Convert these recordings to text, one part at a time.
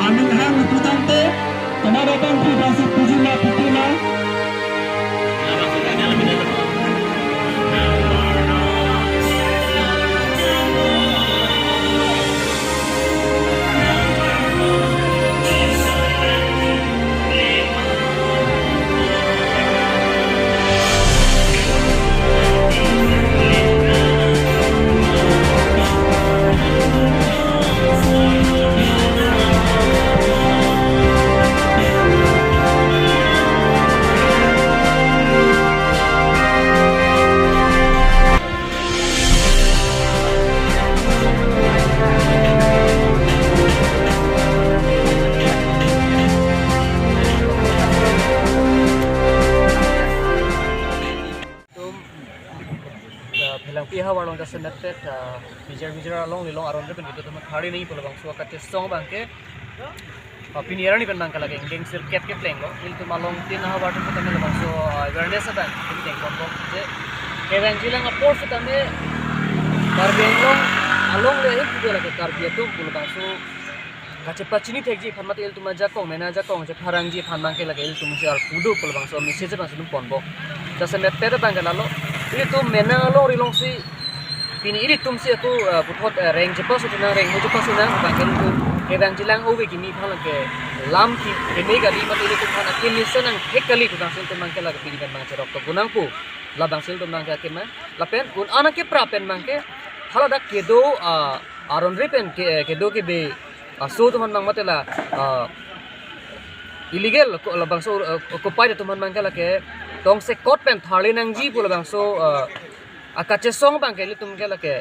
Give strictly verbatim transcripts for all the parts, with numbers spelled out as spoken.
Aning hang putangte, kenapa bang pribadi puji ma puji ma? Tum, uh, Phelangpi ahavar along jasemet pen, uh, Bijir Bijir along lilong aron repen gitu teman hari ini pulo bangso kachesong abangke, uh, pini arni pen abangke lake ingdeng sirkep keplenglo. Ilitum along tin ahavar atum tame labangso, uh, awareness abang tum dengponpo je kevangji lang apor setame Karbi Anglong along le ahit pulo lake Karbi atum pulo bangso kachepachini thekji aphan mate ilitum ajakong mena ajakong chepharangji aphan abangke lake ilitum si arpu do pulo bangso message abang si ilitum ponpo. Jasemet pen abangke lalo, ilitum mena alongri alongsi pini ilitum si ako, eh, puthot, eh, reng chepaso nang, reng chepaso nang abangke ilitum kevangji lang ove kimi aphan lake lam ki keme kali mate ilitum aphan akeme se nangthek kali pu abang si ilitum abangke lake pini pen abang cherok to gunang pu labang si ilitum abangke akeme lapen un-an akepra pen abangke haladak kedo, ah, aron repen ke, kedo kebe aso atum aphan abang mate la, ah, illegal ko labangso, ah, occupied atum aphan abangke lake tongsekot pen tharle nangji pu labangso, ah, akachesong abangke ilitum ke lake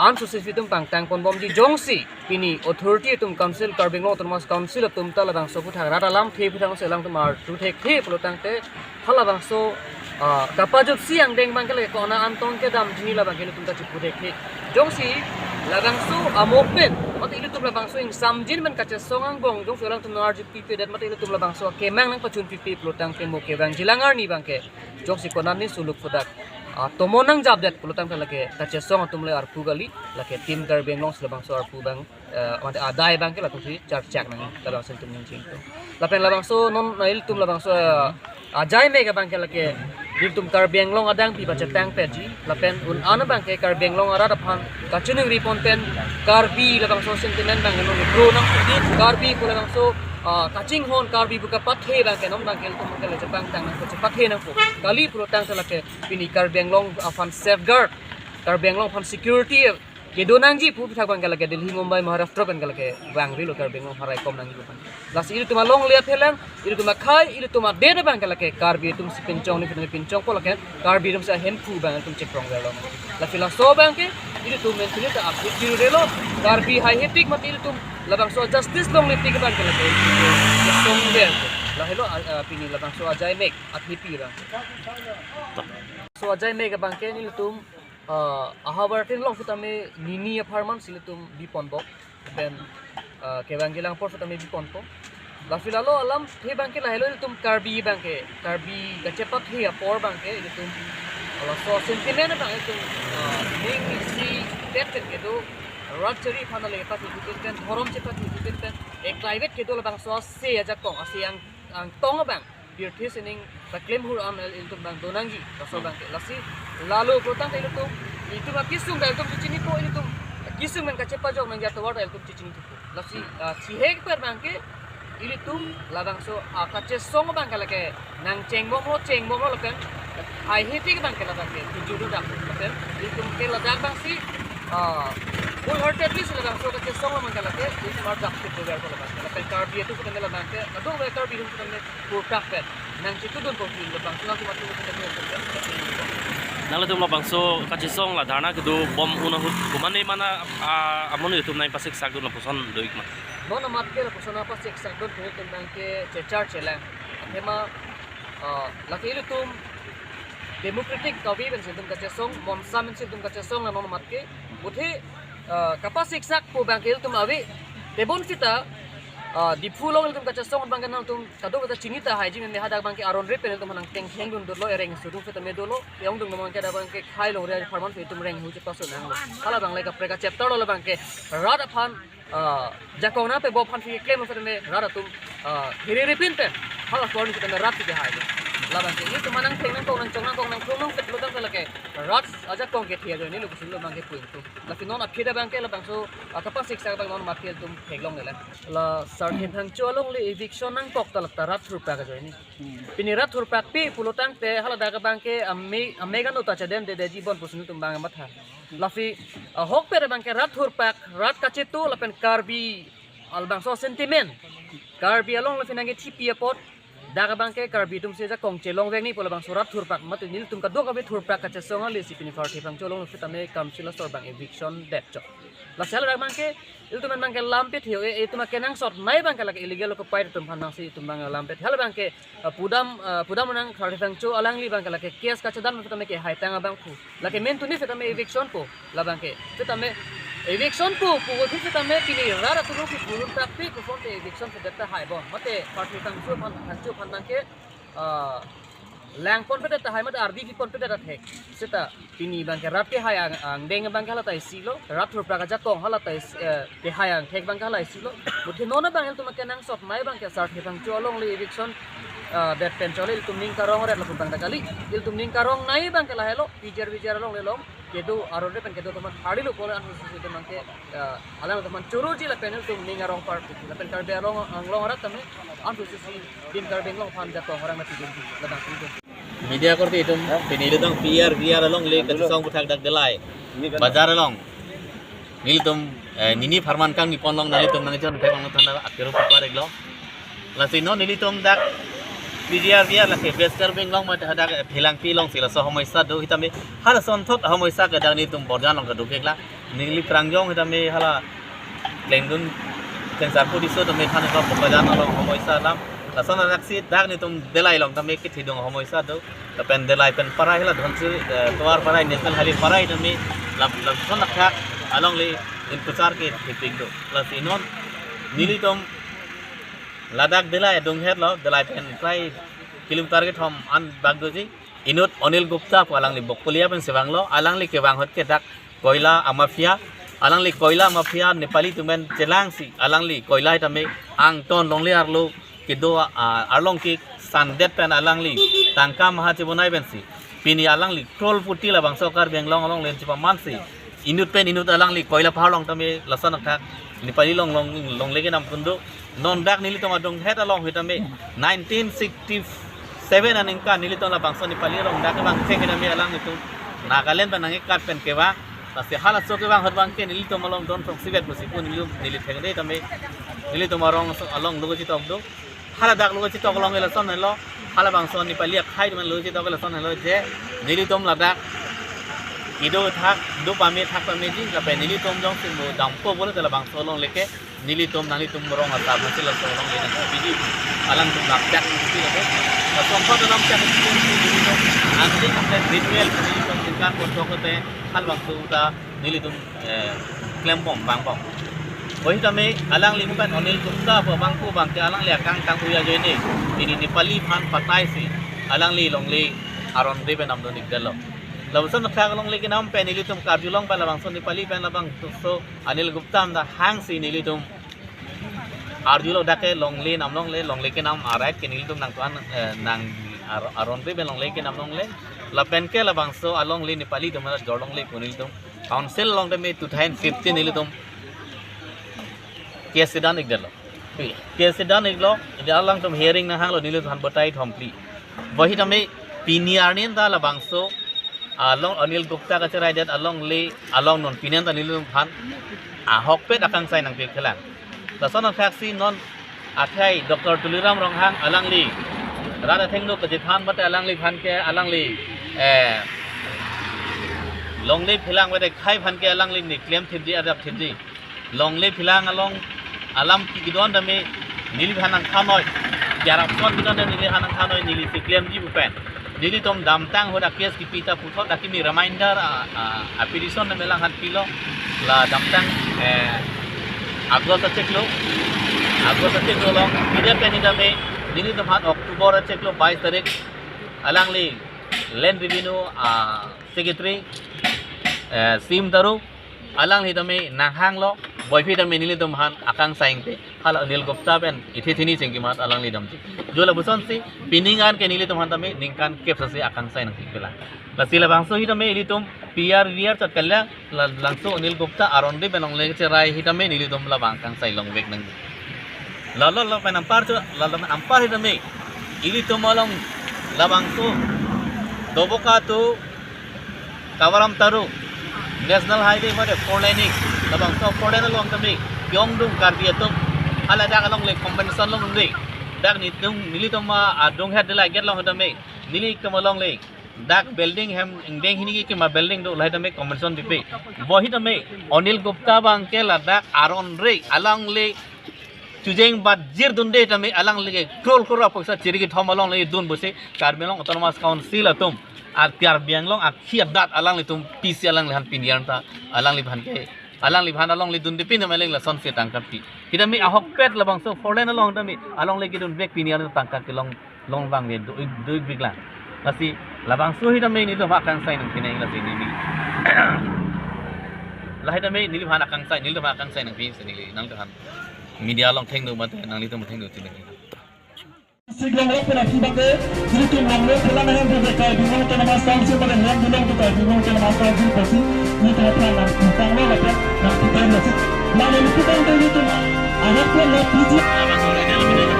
unsuccessful atum pangtang ponbomji jongsi pini authority atum council Karbi Anglong Autonomous Council atum ta labangso aphuthak rat alamthe aphuthak se alangtum artu thekthe pulo tangte halabangso, ah, kapajutsi angdeng abangke lake kona antong kedam jini labangke ilitum ta chipu thekthe. Jongsi labangso amo pen mate ilitum labangso ingsamjin pen kachesong angbong jongsi alangtum nang arju pipedet mate ilitum labangso akemang nangpachun pipe pulo tangte mo kevangji lang arni abangke jongsi konatne suluk pudak, ah, tomon nangjapdet pulo tangte lake kachesong atum le arpu kali, lake Team Karbi Anglong si labangso arpu abang, eh, mate adai abangke latum si charchak nang labangso ilitum ningching to. Lapen labangso non, eh, ilitum labangso, eh, ajai mek abangke lake ilitum Karbi Anglong adang pi pachetang peji lapen un-an abangke Karbi Anglong arat aphan kachiningri pon pen Karbi labangso sentiment abangke non grow nang, Karbi pu labangso, ah, kachinghon Karbi pu kapathe abangke non abangke ilitum abangke le chepangtang nang chepathe nangpo kali pulo tangte lake pini Karbi Anglong aphan safeguard, Karbi Anglong aphan security kedo nangji pu aphuthak abangke lake Delhi, Mumbai, Maharashtra pen ke lake vangrilo Karbi Anglong harai kom nangji pu abang. Lasi ilitum alongle aphelang, ilitum akhei, ilitum adet abangke lake Karbi atum si pinchong ni pinchongpo lake Karbi atum si ahemphu abang ilitum chekrong verlo. Lasi laso abangke ilitum mentally ta aphi kiru delo, Karbi haihepik mate ilitum labangso justice longle tik abangke lake song ver. Lahelo, ah, ah, pini labangso ajai mek athepi abang. So ajai mek abangke nelitum, ah, ahavar tin along sitame nini apharman si ilitum biponbom. Pen, ah, kevangji lang apor sitame biponpo. Lasi lalo alamthe abangke lahelo ilitum Karbi abangke, Karbi kachepathe apor abangke ilitum laso sentiment abang ilitum, ah, ning isi pen pen kedo, rat chari aphan le pathu pen pen, dhorom chepathu pen pen, eklaivet kedo labangso ase ajakong, ase ang, angtong abang pirthe sining paklem hur an ilitum abang do nangji, laso abangke. Lasi lalo pulo tangte ilitum, ilitum akesung ta ilitum chechinipo, ilitum akesung pen kachepajok nangji atovar ta ilitum chechinithupo. Lasi, ah, chihek per abangke ilitum labangso, ah, kachesong abangke lake nangchengbomlo, chengbomlo lapen haihepik abangke labangke tujudu dak lapen ilitum ke ladak abang si, ah, wholeheartedly si labangso kachesong abangke lake ilitum arjap tujudu dak lapen Karbi atum sitame labangke, kadokave Karbi atum sitame kurtak pen nangchitudun pokri labangso nangtum atum sitame kurtak pen. Nanglitum labangso kachesong la dharna kedobom un ahut komatne mana, ah, amonit atum nangpasiksak dun lapuson do-ik ma? Non amat ke lapuson nangpasiksak dun, nelitum abangke chechar chelang. Athema, ah, lake ilitum Democratic kave pensi ilitum kachesong, MONSA pensi ilitum kachesong, la non mat ke. Buthe, ah, kapasiksak pu abang ke ilitum ave. Tebon sita, ah, Diphu along ilitum kachesong abang ke nangtum kadokave ta chini tahai ji, meme hadak abang ke aron re pen ilitum nangteng thengdun dolo, ereng sudung seta me dolo, yong dung abang ke hadak abang ke khei longri apharman pen ilitum reng hu chepaso nanglo. Hala abang le kaprek kacheptar lo abang ke rat aphan, ah, jakong nangpebo aphan si keklem seta me rat atum, ah, hiri ripin pen hala akorte seta me rat si kehai lo. La abang ke ilitum nangtheng nangkong nangchong nangkong nangchong nangpet lo tangte lake rat ajakong kethe ajoine lo pusi lo abang ke pu ingtung. Lasi non aphi abang ke labangso, ah, kapasiksak abang non mat ke ilitum theklongle. La Sarthe Phangcho alongle eviction nangkok ta lata rat thurpak ajoine. Pini rat thurpakpi pulo tangte haladak abang ke ame, ame gano ta chedendedetji bon pusi ilitum abang matha. Lasi, ah, ahokpet abang ke rat thurpak, rat kachetu lapen Karbi labangso sentiment, Karbi along lapen nangkethipi apot, dak abang ke Karbi atum si jakong chelongvekji pu labangso rat thurpak mate nelitum kadokave thurpak kachesong ale si pini Sarthe Phangcho along seta me council asor abang eviction det chot. Lasi haladak abang ke ilitum abang ke lam pit hio, e, ilitum akenangsot nai abang ke lake illegal occupied atum aphan nangsi ilitum abang lam pit. Hala abang ke, ah, pudam, ah, pudam nang Sarthe Phangcho alangli abang ke lake case kachedan seta me kehai tang abang pu. Lake main tuni seta me eviction pu, la abang ke. Seta me eviction pu, pu pu seta me pini rat atum si pulun tapi pu pon te eviction seta tahai bom. Mate Sarthe Phangcho aphan, Phangcho aphan abang ke, ah, langpon pedet tahai mate ardi kipon pedet athek. Seta pini abang ke rat kehai ang, angdeng abang ke hala ta isi lo, rat thurpak ajakong hala ta isi, eh, kehai angthek abang ke hala isi lo. Buthe non abang ilitum akenangsot nai abang ke Sarthe Phangcho alongle eviction, ah, det pen chole ilitum ning karong ret lapu abang ta kali. Ilitum ning karong nai abang ke lahelo, P G R V G R alongle along kedo aron re pen kedo atum aphan harilo pu le an khusus abang ke, ah, alanglitum aphan choroji lapen ilitum ning arong party lapen Karbi Anglong, Anglong arat tame an khusus si Team Karbi Anglong aphan jakong orang na pidun labang pidun. Media akorte atum, pini ilitum P G R V G R alongle kachesong aputhak dak Dillai bazar along nelitum, eh, nini apharman kangni ponlong nanglitum nangchonthek nang thana akiru papa reglo. Lasi non nelitum dak P G R V G R lake West Karbi Anglong mate hadak, eh, Phelangpi along si laso homosya do seta me halason thot homosya ke dak nelitum Borjan along kedo kekla. Neli prangjong seta me hala klengdun Kensarpu Tisso tame than ko Bokajan along homosya alam. Lason anak si dak nelitum Dillai along tame kethidung homosya do. Lapen Dillai pen Parai hala Dhansiri, eh, Tovar Parai National Highway Parai tame lap, lason akhak alongle inpuchar kethipik do. Lasi non nelitum ladak Dillai adung hetlo, Dillai pen prai kilometer kethom an bak doji. Inut Anil Gupta pu alangli Bokolia pensi vanglo, alangli kevang ahut ke dak koila amafia, alangli koila mafia Nepali atum pen chelangsi, alangli koila seta me angton longle arlo kedo, ah, arlong kesandet pen alangli tangka maha chebonai pensi. Pini alangli crorepati labangso Karbi Anglong alongle chepamansi. Inut pen inut alangli koila pahar along tame lason athak Nepali along long, longle kenam kundu. Non dak nelitum adung het along seta me nineteen sixty-seven aningkan nelitum labangso Nepali along dak kevang cheng seta me alanglitum Nagaland pen nangkekat pen kevang. Lasi halaso kevang ahut abang ke nelitum along don throksi vet pusi pu nelitum neli thengde tame nelitum arong so along lo kachitok do. Hala dak lo kachitok along ke lason helo. Halabangso Nepali akhai atum lo kachitok ke lason helo je nelitum ladak kedo thak, do pame thak pameji, lapen nelitum jongsi mo dampo pulote labangso alongle ke nelitum nanglitum rong asar hasil laso alongle nangpiji. Alangtum nangchak piji lapen lason thot alam chak piji nelitum anti kapten Binuel nelitum tingkan pontok kote halabangso ta nelitum, eh, klembom vangbom. Oi tame alangli mukan Anil Gupta pu abang pu abang ke alangli akangtang uya ajoine. Pini Nepali aphan pataisi alangli longle aron re pen namdun-ik detlo. Lapuson akhak longle kenam pen nelitum karjulong pen labangso Nepali pen labangso Anil Gupta amda hangsi nelitum arjulo dak ke longle nam longle, longle kenam a-right ke nelitum nangtuan, eh, nang ar-, aron re pen longle kenam longle. Lapen ke labangso alongle Nepali atum jorlongle pu nelitum council along tame two thousand fifteen nelitum case dan-ik detlo. Case dan-iklo, ida alangtum hearing nanghanglo nelitum aphan batai thom phli. Oi tame pini arni ta labangso along Anil Gupta kacheraidet alongle along non pini an ta nelitum aphan ahokpet akangsai nangpikthelang. Lason athaksi non akhai Doctor Tuliram Ronghang alangli rat athengno kachethan mate alangliphan ke alangli, eh, longle phelang mate khei aphan ke alangli ni klemthipji, adapthipji. Longle phelang along alam kidon tame neliphan nangthanoi. Jarap son kidon tame neliphan nangthanoi, neli si klemji pu pen. Nelitum damtang ahut a-case kipi ta puthot akimi reminder a, a, a-petition na melang han pilo, la damtang, eh, August achiklo, August achiklo along, ida pen ida me, nelitum aphan October achiklo bais tarik, alangli Land Revenue, ah, Secretary, eh, Sim Taro, alangli tame nanghanglo, boipi tame nelitum aphan akangsai ingti. Hala Anil Gupta pen ithi thini chingki amat alangli damji. Jo lapuson si, pining an ke nelitum aphan tame ningkan kep sasi akangsai nangkipela. Lasi labangso hi tame ilitum P R V R chat kalya, la-, labangso Anil Gupta aron de pen longle cherai hi tame nelitum labang akangsai longvek nang. Lalo lo pen anpar cho, lalo pen anpar hi tame ilitum along labangso Doboka to Kavaram Taro National Highway mate four laning, labangso four lane along tame yongdung Karbi atum, hala dak alongle compensation longdung. Dak nelitum, nelitum adung het de la gate along tame, nelitum alongle dak building hem ingdeng hini kima building do lahai tame compensation pipe. Bo hi tame Anil Gupta abang ke ladak aron re alongle chujeng bat jir dunde tame alangli ke crore crore apoisa chiri kethom alongle dun pusi Karbi Anglong Autonomous Council atum, a Karbi Anglong akhei adat alanglitum pisi alangliphan pini an ta, alangliphan ke, alangliphan alongle dunde pin tame alang lason si tangka pi. Hi tame ahokpet labangso four lane along tame alongle kedunvek pini an tangka kelong long vangve do, do biklang. Lasi labangso hi tame nelitum akangsai nangpi nang lasi neli. Lahai tame neliphan akangsai, nelitum akangsai nangpi si neli nangtuhan. Media along thengno mate nanglitum thengno si neli. Siglong rok pura phi bangke, nelitum long rok pura nahan bangke Karbi Anglong Autonomous Council bangke nahan bilang tu Karbi Anglong Autonomous Council pasi, nelitum aphan nangkipang lo, nangkipang lo. Mane nelitum tu nelitum, anak pun lo P G.